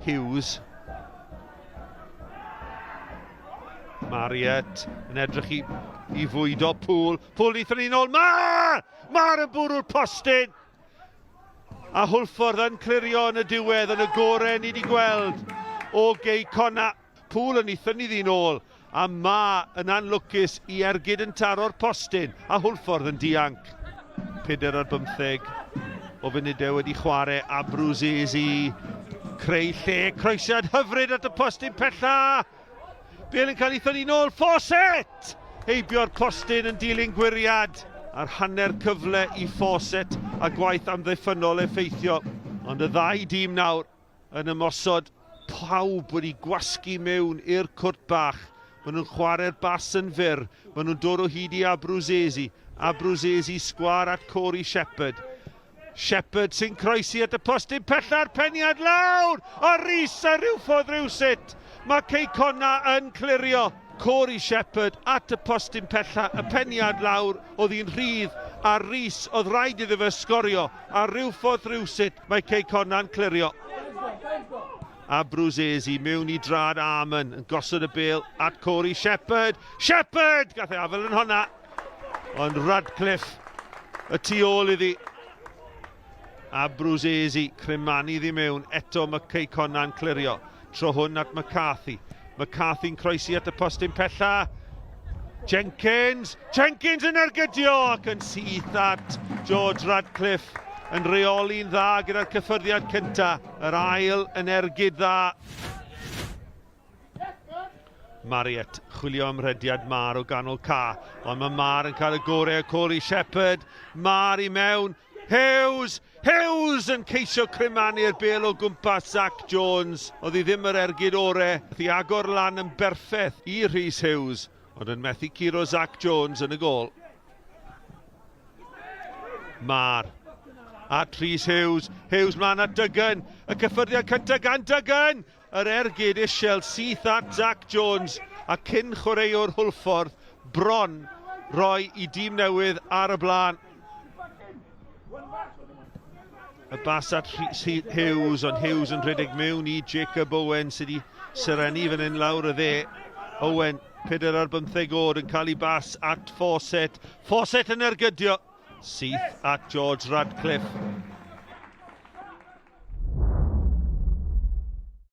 Hughes. Marriott yn edrych i, i fwydo Pŵl. Pŵl i ni'n ôl. Mar! Mar yn bwrw'r postyn! A Hwlffordd yn clirio yn y diwedd yn y gore ni wedi gweld o Gei Conna. Pŵl yn ei thynnu ddi'n ôl a Ma yn anlwcus i ergyd yn taro'r postyn a Hwlffordd yn dianc. 4 ar 15 o funudau wedi chwarae a Bruzzese creu lle, croesiad hyfryd at y postyn pella. Bale yn cael ei thynnu nôl, Fawcett! Heibio'r postyn yn dilyn gwyriad a'r hanner cyfle i Fawcett a gwaith amddiffynnol effeithio. Ond y ddau dîm nawr yn ymosod, pawb wedi gwasgu mewn i'r cwrt bach. Maen nhw'n chwarae'r bas yn fyr. Maen nhw'n dod o hyd i Abruzzese. Abruzzese sgwâr at Corey Shepherd. Shepherd sy'n croesi at y postyn pella'r peniad lawr! A Rees ar ryw ffordd rhywsut! Mae Cei Connah yn clirio. Corey Shepherd at y postyn pella, y peniad lawr, oedd hi'n rhydd, a Rees, oedd rhaid iddo fe sgorio, ar ryw ffordd rhywsut, mae Cei Connah'n clirio. A Bruzzese mewn i drad Armon yn gosod y bêl at Corey Shepherd. Shepherd! Gath ei afael yn honna. Ond Radcliffe y tu ôl iddi. A Bruzzese, Cremani iddi mewn. Eto mae Cei Connah'n clirio. Tro hwn at McCarthy. McCarthy'n croesi at y postyn pella. Jenkins! Jenkins yn ergydio ac yn syth at George Radcliffe yn rheoli'n dda gyda'r cyffyrddiad cynta. Yr ail yn ergyd dda. Marriott chwilio am rhediad Mar o ganol ca, ond mae Mar yn cael y gorau o Corey Shepherd. Mar i mewn, Hughes! Hughes yn ceisio crymanu'r bêl o gwmpas Zach Jones. Oedd hi ddim yr ergyd ore. Nath hi agor lan yn berffeth i Rhys Hughes, ond yn methu curo Zach Jones yn y gôl. Mar at Rhys Hughes. Hughes mlaen at Duggan. Y cyffyrddiad cyntaf gan Duggan! Yr ergyd isel syth at Zach Jones a cyn chwaraewr Hwlffordd bron roi i dîm newydd ar y blaen. Y bas at Hughes, ond Hughes yn rhedeg mewn i Jacob Owen sydd wedi serennu fan hyn lawr y dde. Owen, 4 ar 15 oed, yn cael ei bas at Fawcett. Fawcett yn ergydio. Syth at George Radcliffe.